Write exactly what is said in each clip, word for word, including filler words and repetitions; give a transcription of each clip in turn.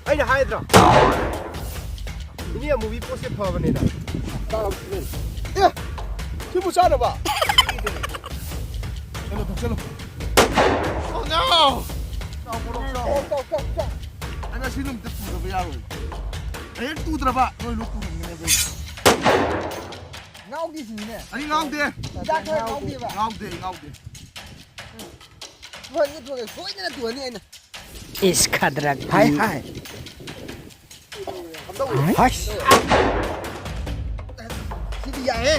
ꯑꯩꯅ ꯍꯥꯏꯗ꯭ꯔꯣ? ꯏꯅꯦ ꯑꯃꯨꯕꯤ ꯄꯣꯠꯁꯦ ꯐꯕꯅꯤꯅ꯫ ꯑꯦ! ꯁꯤꯕꯨ ꯆꯥꯅꯕ? ꯆꯠꯂꯣ, ꯊꯣꯛꯆꯜꯂꯣ꯫ Oh, no! ꯆꯥꯎ, ꯆꯥꯎ, ꯆꯥꯎ, ꯆꯥꯎ꯫ ꯑꯩ ꯉꯁꯤ ꯅꯨꯃꯤꯠꯇ ꯇꯨꯗꯕ ꯌꯥꯔꯣꯏꯕ꯫ ꯍꯌꯦꯡ ꯇꯨꯗ꯭ꯔꯕ ꯅꯣꯏ ꯂꯣꯏ ꯇꯨꯔꯝꯒꯅꯦꯕ꯫ ꯉꯥꯎꯗꯦꯁꯤꯅꯤꯅꯦ꯫ ꯑꯩ ꯉꯥꯎꯗꯦ꯫ ꯍꯤꯗꯥꯛ ꯈꯔ ꯉꯥꯎꯗꯦꯕ꯫ ꯉꯥꯎꯗꯦ, ꯑꯩ ꯉꯥꯎꯗꯦ꯫ ꯇꯨꯍꯟꯒꯦ, ꯇꯨꯍꯟꯒꯦ꯫ ꯁꯣꯏꯗꯅ ꯇꯨꯍꯟꯅꯤ ꯑꯩꯅ꯫ ꯏꯁ ꯈꯗ꯭ꯔꯛ꯫ ꯍꯥꯏ, ꯍꯥꯏ꯫ ꯍꯥꯏꯁ꯫ ꯁꯤꯗꯤ ꯌꯥꯏꯍꯦ꯫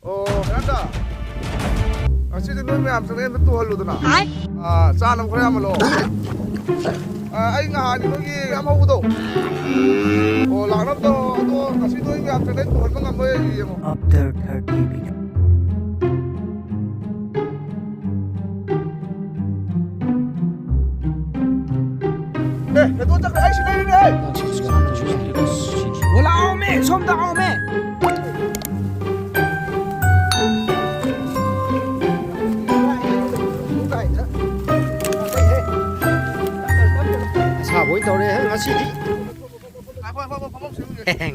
ꯑꯣ, ꯍꯦꯔꯥꯟꯗ꯫ ꯉꯁꯤꯗꯤ ꯅꯣꯏ ꯃꯌꯥꯝ ꯆꯪꯉꯛꯑꯦ, ꯑꯝꯇ ꯇꯨꯍꯜꯂꯨꯗꯅ꯫ ꯍꯥꯏ꯫ ꯑꯥ, ꯆꯥꯅꯕ ꯈꯔ ꯌꯥꯝꯍꯜꯂꯣ꯫ ꯑꯥ, ꯑꯩ ꯉꯍꯥꯟ ꯅꯣꯏꯒꯤ ꯌꯥꯝ ꯍꯧꯕꯗꯣ꯫ ꯑꯣ, ꯂꯥꯛꯅꯕ ꯇꯧꯔꯣ꯫ ꯑꯗꯣ ꯉꯁꯤ ꯅꯣꯏ ꯃꯌꯥꯝ ꯆꯪꯉꯛꯑꯦ, ꯇꯨꯍꯟꯕ ꯉꯝꯕ꯭ꯔꯥ ꯌꯦꯡꯉꯣ꯫ After thirty minutes. ꯑꯦ, ꯍꯦꯇꯣ ꯆꯠꯈ꯭ꯔꯦ, ꯑꯩ ꯁꯤ ꯂꯩꯔꯤꯅꯦ꯫ ꯑꯣ, ꯂꯥꯛꯑꯣꯃꯦ, ꯁꯣꯝꯗ ꯂꯥꯛꯑꯣꯃꯦ꯫ ꯑꯁꯥꯕ ꯑꯣꯏꯅ ꯇꯧꯔꯦ ꯉꯁꯤꯗꯤ꯫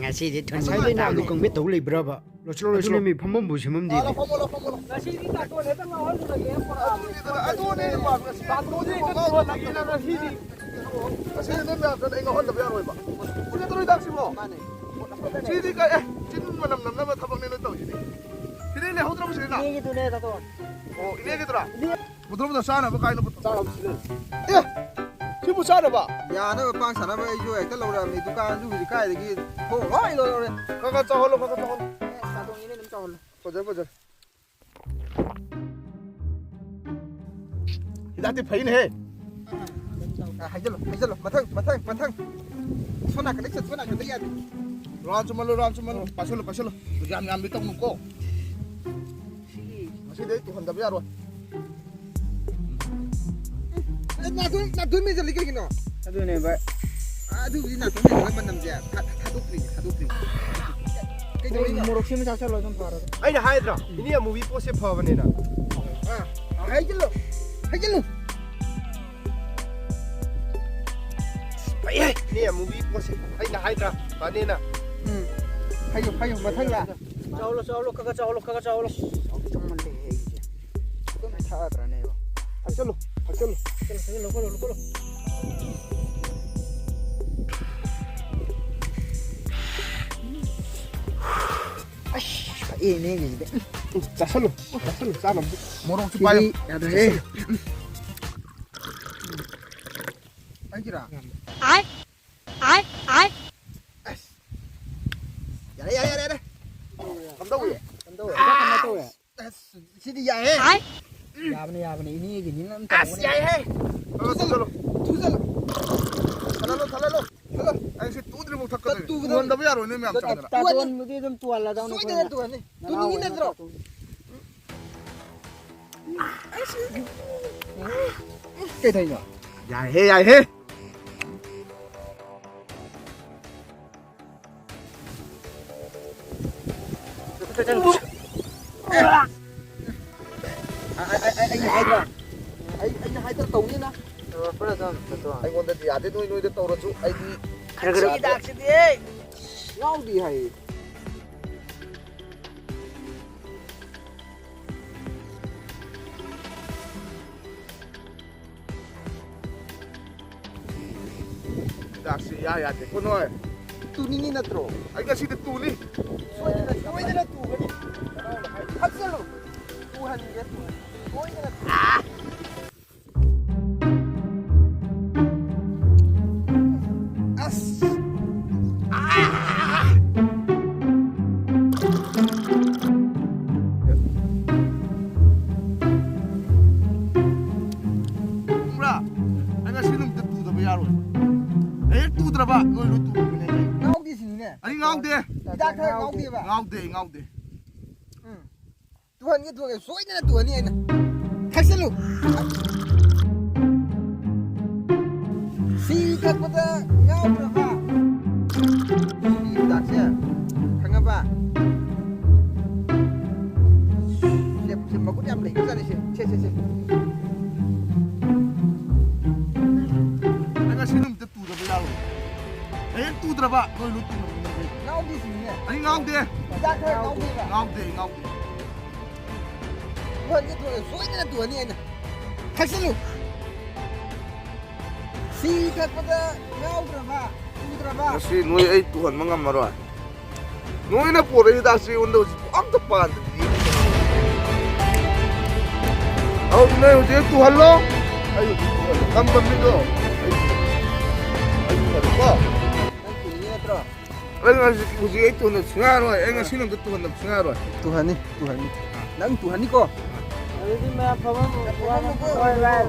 ꯉꯁꯤꯗꯤ ꯊꯨꯟ ꯉꯁꯥꯏꯗꯩ ꯅꯥꯗꯣ ꯀꯪꯃꯦꯠ ꯇꯧ ꯂꯩꯕ꯭ꯔꯕ? ꯂꯣꯏꯁꯤꯜꯂꯣ, ꯂꯣꯏꯁꯤꯜꯂꯣ꯫ ꯑꯗꯨꯅꯦ ꯃꯤ ꯐꯝꯐꯝꯕꯨ ꯁꯦꯝꯐꯝꯗꯦ꯫ ꯉꯁꯤꯗꯤ ꯀꯥꯔꯇꯣꯟ ꯍꯦꯛꯇ ꯉꯥꯎꯍꯜꯂꯨꯔꯒꯦ꯫ ꯑꯗꯨꯅꯦ, ꯑꯗꯨꯅꯦ ꯑꯩꯅ ꯄꯥꯝꯃꯤꯁꯦ꯫ ꯀꯥꯔꯇꯣꯟꯁꯦ ꯍꯦꯛꯇ ꯇꯨꯍꯜꯂꯒꯦ ꯉꯁꯤꯗꯤ꯫ ꯉꯁꯤꯗꯤ ꯅꯣꯏ ꯃꯌꯥꯝ ꯆꯠꯂ ꯑꯩ ꯉꯥꯎꯍꯟꯗꯕ ꯌꯥꯔꯣꯏꯕ꯫ ꯁꯤ ꯅꯠꯇ꯭ꯔꯣ ꯍꯤꯗꯥꯛꯁꯤꯕꯣ? ꯃꯥꯅꯦ꯫ ꯁꯤꯗꯤ ꯀꯩ, ꯑꯦ, ꯆꯤꯟ ꯃꯅꯝ ꯅꯝꯅꯕ ꯊꯕꯛꯅꯦ ꯅꯣꯏ ꯇꯧꯔꯤꯁꯤꯗꯤ꯫ ꯁꯤꯗꯤ ꯂꯩꯍꯧꯗ꯭ꯔꯕ ꯁꯤꯗꯤ ꯅꯪ? ꯏꯅꯦꯒꯤꯗꯨꯅꯦ, ꯀꯥꯔꯇꯣꯟ꯫ ꯑꯣ, ꯏꯅꯦꯒꯤꯗꯨꯔꯥ? ꯏꯅꯦ꯫ ꯄꯨꯊꯣꯔꯛꯄꯗ ꯆꯥꯅꯕ ꯀꯥꯏꯅ ꯄꯨꯊꯣꯛ-, ꯆꯥꯅꯕ ꯁꯤꯗ ꯂꯩ꯫ ꯑꯦ! ꯁꯤꯕꯨ ꯆꯥꯅꯕ? ꯌꯥꯅꯕ ꯄꯥꯡ ꯁꯥꯅꯕ ꯑꯩꯁꯨ ꯍꯦꯛꯇ ꯂꯧꯔꯛꯑꯕꯅꯤ꯫ ꯗꯨꯀꯥꯟꯁꯨ ꯍꯧꯖꯤꯛ ꯀꯥꯏꯗꯒꯤ ꯊꯣꯡ ꯂꯣꯏ ꯂꯣꯜꯍꯧꯔꯦ꯫ ꯈꯔ ꯈꯔ ꯆꯥꯎꯍꯜꯂꯣ, ꯈꯔ ꯈꯔ ꯆꯥꯎꯍꯜꯂꯣ꯫ ꯑꯦ, ꯀꯥꯔꯇꯣꯟꯒꯤꯅꯦ ꯑꯗꯨꯝ ꯆꯥꯎꯍꯜꯂꯣ꯫ ꯐꯖꯔꯦ, ꯐꯖꯔꯦ꯫ ꯍꯤꯗꯥꯛꯇꯤ ꯐꯩꯅꯦꯍꯦ꯫ ꯑ, ꯍꯥꯏꯖꯜꯂꯣ, ꯍꯥꯏꯖꯜꯂꯣ꯫ ꯃꯊꯪ, ꯃꯊꯪ, ꯃꯊꯪ꯫ ꯁꯣꯝ ꯅꯥꯀꯟꯗꯩ ꯆꯠ, ꯁꯣꯝ ꯅꯥꯀꯟꯗ ꯌꯥꯗꯦ꯫ ꯔꯥꯎꯟ ꯆꯨꯝꯍꯜꯂꯨ, ꯔꯥꯎꯟ ꯆꯨꯝꯍꯜꯂꯨ꯫ ꯄꯥꯏꯁꯜꯂꯨ, ꯄꯥꯏꯁꯜꯂꯨ꯫ ꯌꯥꯝ ꯌꯥꯝꯗꯤ ꯇꯧꯅꯨꯀꯣ꯫ ꯁꯤꯒꯤ ꯉꯁꯤꯗꯤ ꯑꯩ ꯇꯨꯍꯟꯗꯕ ꯌꯥꯔꯣꯏ꯫ ꯑꯦ, ꯅꯥꯇꯣꯟ, ꯅꯥꯇꯣꯟ ꯃꯦꯟꯁꯤꯜꯂꯤ ꯀꯩꯒꯤꯅꯣ? ꯑꯗꯨꯅꯦ ꯚꯥꯏ꯫ ꯑꯥ, ꯑꯗꯨꯕꯨꯗꯤ ꯅꯥꯇꯣꯟ ꯃꯦꯟꯕ ꯃꯅꯝꯁꯦ ꯊꯥ-, ꯊꯥꯗꯣꯛꯇ꯭ꯔꯤꯅꯦ, ꯊꯥꯗꯣꯛꯇ꯭ꯔꯤꯅꯦ꯫ ꯀꯩꯗꯧꯔꯤꯅꯣ? ꯃꯣꯔꯣꯛ ꯁꯤꯃ ꯆꯥꯁꯜꯂꯣ ꯑꯗꯨꯝ ꯐꯔꯦ꯫ ꯑꯩꯅ ꯍꯥꯏꯗ꯭ꯔꯣ, ꯏꯅꯦ ꯑꯃꯨꯕꯤ ꯄꯣꯠꯁꯦ ꯐꯕꯅꯦꯅ꯫ ꯑꯥ, ꯍꯩꯖꯤꯜꯂꯨ, ꯍꯩꯖꯤꯜꯂꯨ꯫ ꯐꯩꯌꯦ, ꯏꯅꯦ ꯑꯃꯨꯕꯤ ꯄꯣꯠꯁꯦ꯫ ꯑꯩꯅ ꯍꯥꯏꯗ꯭ꯔꯥ, ꯐꯅꯦꯅ꯫ ꯎꯝ, ꯐꯩꯌꯨ, ꯐꯩꯌꯨ, ꯃꯊꯪ ꯂꯥꯛ꯫ ꯆꯥꯎꯂꯣ, ꯆꯥꯎꯂꯣ, ꯈꯔ ꯈꯔ ꯆꯥꯎꯂꯣ, ꯈꯔ ꯈꯔ ꯆꯥꯎꯂꯣ꯫ ꯆꯥꯎꯗꯤ ꯆꯥꯎꯃꯜꯂꯦ ꯑꯩꯒꯤꯁꯦ꯫ ꯑꯗꯨꯝ ꯊꯛꯑꯗ꯭ꯔꯅꯦꯕ꯫ ꯊꯛꯆꯜꯂꯨ, ꯊꯛꯆꯜꯂꯨ꯫ ꯊꯛꯆꯜꯂꯨ, ꯊꯛꯆꯜꯂꯨ, ꯂꯧꯈꯠꯂꯣ, ꯂꯧꯈꯠꯂꯣ꯫ ꯑꯁ, ꯐꯩꯌꯦꯅꯦ ꯑꯩꯒꯤꯁꯤꯗꯤ꯫ ꯎꯝ, ꯆꯥꯁꯜꯂꯨ, ꯆꯥꯁꯜꯂꯨ, ꯆꯥꯅꯕꯗꯤ꯫ ꯃꯣꯔꯣꯛꯁꯨ ꯁꯤꯗꯤ ꯄꯥꯏꯌꯨ꯫ ꯌꯥꯗ꯭ꯔꯦꯍꯦ꯫ ꯑꯩꯒꯤꯔꯥ? ꯑꯥꯏ, ꯑꯥꯏ, ꯑꯥꯏ꯫ ꯑꯁ꯫ ꯌꯥꯔꯦ, ꯌꯥꯔꯦ, ꯌꯥꯔꯦ, ꯌꯥꯔꯦ꯫ ꯀꯝꯗꯧꯏ? ꯀꯝꯗꯧꯏ? ꯀꯃꯥꯏ ꯇꯧꯏ? ꯑꯁ, ꯁꯤꯗꯤ ꯌꯥꯏꯍꯦ꯫ ꯑꯥꯏ꯫ ꯌꯥꯕꯅꯤ, ꯌꯥꯕꯅꯤ, ꯏꯅꯦꯒꯤꯅꯤꯅ ꯑꯗꯨꯝ ꯑꯁ, ꯇꯧꯕꯅꯤ꯫ ꯌꯥꯏꯍꯦ꯫ ꯊꯨꯖꯜꯂꯨ, ꯊꯨꯖꯜꯂꯨ꯫ ꯊꯜꯍꯜꯂꯣ, ꯊꯜꯍꯜꯂꯣ꯫ ꯊꯜꯍꯜꯂꯣ꯫ ꯑꯩ ꯁꯤ ꯇꯨꯗ꯭ꯔꯤꯐꯥꯎ ꯊꯛꯀꯗꯣꯏꯅꯤ꯫ ꯇꯨꯒꯗꯕꯅꯤ꯫ ꯇꯨꯍꯟꯗꯕ ꯌꯥꯔꯣꯏ, ꯅꯣꯏ ꯃꯌꯥꯝ ꯇꯨ-, ꯆꯥꯗꯅ꯫ ꯇꯨꯍꯟꯅꯤ꯫ ꯇꯨꯍꯟꯅꯤ ꯑꯗꯨꯝ ꯇꯨꯍꯜꯂꯗꯧꯅꯤ ꯁꯣꯏꯗꯅ ꯑꯩꯈꯣꯏꯅ꯫ ꯇꯨꯍꯟꯅꯤ꯫ ꯅꯅꯥꯎ ꯇꯨꯅꯤꯡꯉꯤ ꯑꯣꯏꯅ ꯅꯠꯇ꯭ꯔꯣ? ꯇꯨ-, ꯀꯩꯗꯧꯔꯤꯅꯣ? ꯌꯥꯏꯍꯦ, ꯌꯥꯏꯍꯦ꯫ ꯑꯩ, ꯑꯩ, ꯑꯩ, ꯑꯩꯅ ꯍꯥꯏꯗ꯭ꯔꯥ? ꯑꯩ, ꯑꯩꯅ ꯍꯥꯏꯗ꯭ꯔꯥ ꯇꯧꯅꯤꯅ? ꯑꯩꯉꯣꯟꯗꯗꯤ ꯌꯥꯗꯦ, ꯅꯣꯏ ꯅꯣꯏꯗ ꯇꯧꯔꯁꯨ ꯑꯩꯗꯤ ꯈꯔ ꯈꯔ ꯌꯥꯗꯦ꯫ ꯍꯤꯗꯥꯛꯁꯤꯗꯤ ꯌꯥꯎꯗꯦ ꯍꯥꯏꯌꯦ꯫ ꯍꯤꯗꯥꯛꯁꯤ ꯏꯌꯥ ꯌꯥꯗꯦꯀꯣ ꯅꯣꯏ꯫ ꯇꯨꯅꯤꯡꯉꯤ ꯅꯠꯇ꯭ꯔꯣ? ꯑꯩ ꯉꯁꯤꯗꯤ ꯇꯨꯅꯤ꯫ ꯁꯣꯏꯗꯅ, ꯁꯣꯏꯗꯅ ꯇꯨꯒꯅꯤ꯫ ꯊꯛꯆꯜꯂꯨ꯫ ꯇꯨꯍꯟꯒꯦ, ꯇꯨꯍꯟꯒꯦ꯫ ꯁꯣꯏꯗꯅ ꯇꯨ-, ꯑꯁ! ꯑꯥ! ꯈꯪꯕ꯭ꯔꯥ? ꯑꯩ ꯉꯁꯤ ꯅꯨꯃꯤꯠꯇ ꯇꯨꯗꯕ ꯌꯥꯔꯣꯏ꯫ ꯑꯩ ꯍꯦꯛ ꯇꯨꯗ꯭ꯔꯕ, ꯅꯣꯏ ꯂꯣꯏ ꯇꯨꯗꯣꯏꯅꯦ꯫ ꯉꯥꯎꯗꯦ ꯁꯤꯅꯤꯅꯦ꯫ ꯑꯩ ꯉꯥꯎꯗꯦ꯫ ꯍꯤꯗꯥꯛ ꯊꯛꯑ ꯉꯥꯎꯗꯦꯕ꯫ ꯉꯥꯎꯗꯦ, ꯑꯩ ꯉꯥꯎꯗꯦ꯫ ꯎꯝ꯫ ꯇꯨꯍꯟꯒꯦ, ꯇꯨꯍꯟꯒꯦ, ꯁꯣꯏꯗꯅ ꯇꯨꯍꯟꯅꯤ ꯑꯩꯅ꯫ ꯊꯛꯆꯜꯂꯨ꯫ ꯊꯤ ꯊꯛꯄꯗ ꯉꯥꯎꯗ꯭ꯔꯕ? ꯁꯤ ꯍꯤꯗꯥꯛꯁꯦ ꯈꯪꯉꯕ? ꯁꯦ, ꯁꯦ ꯃꯒꯨꯟ ꯌꯥꯝ ꯂꯩꯈ꯭ꯔꯖꯥꯠꯅꯤ ꯁꯦ꯫ ꯁꯦ, ꯁꯦ, ꯁꯦ꯫ ꯑꯩ ꯉꯁꯤ ꯅꯨꯃꯤꯠꯇ ꯇꯨꯗꯕ ꯌꯥꯔꯣꯏ꯫ ꯍꯌꯦꯡ ꯇꯨꯗ꯭ꯔꯕ ꯅꯣꯏ ꯂꯣꯏ ꯇꯨꯅꯕꯅꯦ꯫ ꯉꯥꯎꯗꯦ ꯁꯤꯅꯤꯅꯦ꯫ ꯑꯩ ꯉꯥꯎꯗꯦ꯫ ꯍꯤꯗꯥꯛ ꯈꯔ ꯉꯥꯎꯗꯦꯕ꯫ ꯉꯥꯎꯗꯦ, ꯑꯩ ꯉꯥꯎꯗꯦ꯫ ꯇꯨꯍꯟꯒꯦ, ꯇꯨꯍꯟꯒꯦ꯫ ꯁꯣꯏꯗꯅ ꯇꯨꯍꯟꯅꯤ ꯑꯩꯅ꯫ ꯊꯛꯆꯜꯂꯨ꯫ ꯁꯤ ꯊꯛꯄꯗ ꯉꯥꯎꯗ꯭ꯔꯕ, ꯇꯨꯗ꯭ꯔꯕ? ꯉꯁꯤ ꯅꯣꯏ ꯑꯩ ꯇꯨꯍꯟꯕ ꯉꯝꯃꯔꯣꯏ꯫ ꯅꯣꯏꯅ ꯄꯨꯔꯛꯏ ꯍꯤꯗꯥꯛꯁꯤ ꯑꯩꯉꯣꯟꯗ ꯍꯧꯖꯤꯛ ꯑꯝꯇ ꯄꯥꯟꯗ꯭ꯔꯤ꯫ ꯑꯗꯨ ꯅꯣꯏ ꯍꯧꯖꯤꯛ ꯇꯨꯍꯜꯂꯣ꯫ ꯑꯩ ꯍꯧꯖꯤꯛ ꯇꯨꯍꯜꯂꯣ꯫ ꯉꯝꯕ ꯃꯤꯗꯣ ꯑꯩ, ꯑꯩ ꯇꯨꯍꯜꯂꯣꯀꯣ꯫ ꯅꯪ ꯇꯨꯅꯤꯡꯉꯤ ꯅꯠꯇ꯭ꯔꯣ? ꯑꯩ ꯍꯧꯖꯤꯛ, ꯍꯧꯖꯤꯛ ꯑꯩ ꯇꯨꯍꯟꯗꯕ ꯁꯨꯡꯌꯥ ꯌꯥꯔꯣꯏ꯫ ꯑꯩ ꯉꯁꯤ ꯅꯨꯃꯤꯠꯇ ꯇꯨꯍꯟꯗꯕ ꯁꯨꯡꯌꯥ ꯌꯥꯔꯣꯏ꯫ ꯇꯨꯍꯟꯅꯤ, ꯇꯨꯍꯟꯅꯤ꯫ ꯅꯪ ꯇꯨꯍꯟꯅꯤꯀꯣ? ꯑꯗꯨꯗꯤ ꯃꯌꯥꯝ ꯐꯝꯃꯝꯃꯣ꯫ ꯐꯝꯃꯝꯃꯣꯀꯣ꯫ ꯍꯣꯏ, ꯍꯣꯏ꯫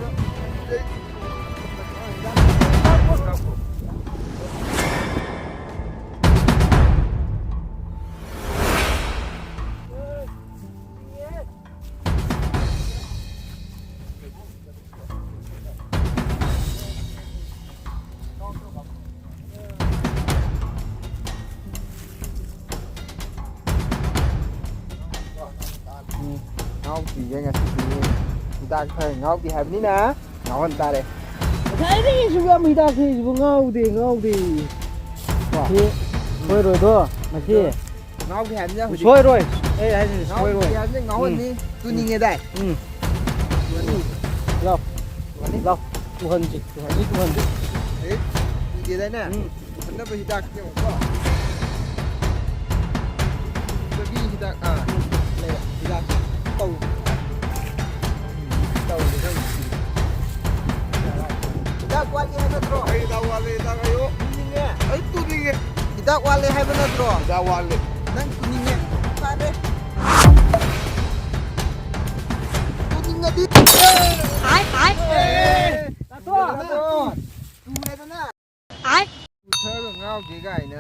ꯎꯝ, ꯉꯥꯎꯗ꯭ꯔꯤꯌꯦ ꯉꯁꯤꯗꯤ꯫ ꯍꯤꯗꯥꯛ ꯈꯔ ꯉꯥꯎꯗꯦ ꯍꯥꯏꯕꯅꯤꯅ ꯉꯥꯎꯍꯟ ꯇꯥꯔꯦ꯫ ꯉꯁꯥꯏꯗꯒꯤ ꯁꯨꯛꯌꯥꯝ ꯍꯤꯗꯥꯛ ꯊꯛꯏꯁꯤꯕꯨ ꯉꯥꯎꯗꯦ, ꯉꯥꯎꯗꯦ꯫ ꯀꯣ? ꯁꯤ ꯁꯣꯏꯔꯣꯏꯗꯣ, ꯃꯁꯤ꯫ ꯉꯥꯎꯗꯦ ꯍꯥꯏꯕꯅꯤꯅ ꯍꯧꯖꯤꯛ꯫ ꯁꯣꯏꯔꯣꯏ꯫ ꯑꯩ ꯍꯥꯏꯁꯤꯅꯤ, ꯉꯥꯎꯗꯦ ꯁꯣꯏꯔꯣꯏ꯫ ꯍꯥꯏꯕꯅꯤꯅ ꯉꯥꯎꯍꯟꯅꯤ꯫ ꯎꯝ꯫ ꯇꯨꯅꯤꯡꯉꯦꯗꯥꯏ? ꯎꯝ꯫ ꯇꯨꯍꯟꯅꯤ꯫ ꯂꯥꯎ꯫ ꯇꯨꯍꯟꯅꯤ꯫ ꯂꯥꯎ꯫ ꯇꯨꯍꯟꯁꯤ, ꯇꯨꯍꯟꯁꯤ, ꯇꯨꯍꯟꯁꯤ꯫ ꯑꯦ, ꯀꯤꯗꯦꯗꯥꯏꯅꯦ? ꯎꯝ꯫ ꯇꯨꯍꯟꯅꯕ ꯍꯤꯗꯥꯛ ꯁꯦꯝꯃꯨꯀꯣ꯫ ꯆꯒꯤ ꯍꯤꯗꯥꯛ, ꯑꯥ, ꯂꯩꯔꯦ꯫ ꯍꯤꯗꯥꯛ ꯇꯧ꯫ ꯇꯧꯔꯒꯦ ꯈꯪꯗꯦ꯫ ꯍꯤꯗꯥꯛ ꯋꯥꯠꯂꯤ ꯍꯥꯏꯕ ꯅꯠꯇ꯭ꯔꯣ? ꯑꯩ ꯍꯤꯗꯥꯛ ꯋꯥꯠꯂꯦ, ꯍꯤꯗꯥꯛ ꯍꯥꯏꯌꯣ꯫ ꯇꯨꯅꯤꯡꯉꯦ꯫ ꯑꯩ ꯇꯨꯅꯤꯡꯉꯦ꯫ ꯍꯤꯗꯥꯛ ꯋꯥꯠꯂꯦ ꯍꯥꯏꯕ ꯅꯠꯇ꯭ꯔꯣ? ꯍꯤꯗꯥꯛ ꯋꯥꯠꯂꯦ꯫ ꯅꯪ ꯇꯨꯅꯤꯡꯉꯦ꯫ ꯐꯔꯦ꯫ ꯇꯨꯅꯤꯡꯉꯗꯤ꯫ ꯍꯥꯏ, ꯍꯥꯏ꯫ ꯑꯦ! ꯇꯥꯊꯣꯛ꯫ ꯇꯨꯔꯦꯗꯅ꯫ ꯇꯨꯔꯦꯗꯅ꯫ ꯍꯥꯏ꯫ ꯇꯨꯊꯔꯒ ꯉꯥꯎꯗꯦ ꯀꯥꯏꯅ꯫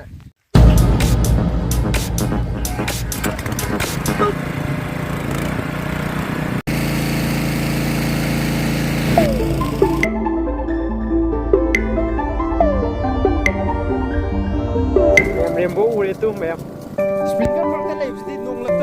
ꯑꯗꯨꯒꯨꯝꯕ ꯌꯥꯝ꯫ ꯏꯁꯄ꯭ꯔꯤꯡꯀꯜ ꯃꯔꯛꯇ ꯂꯩꯕꯁꯤꯗꯤ ꯅꯣꯡꯂꯛꯇ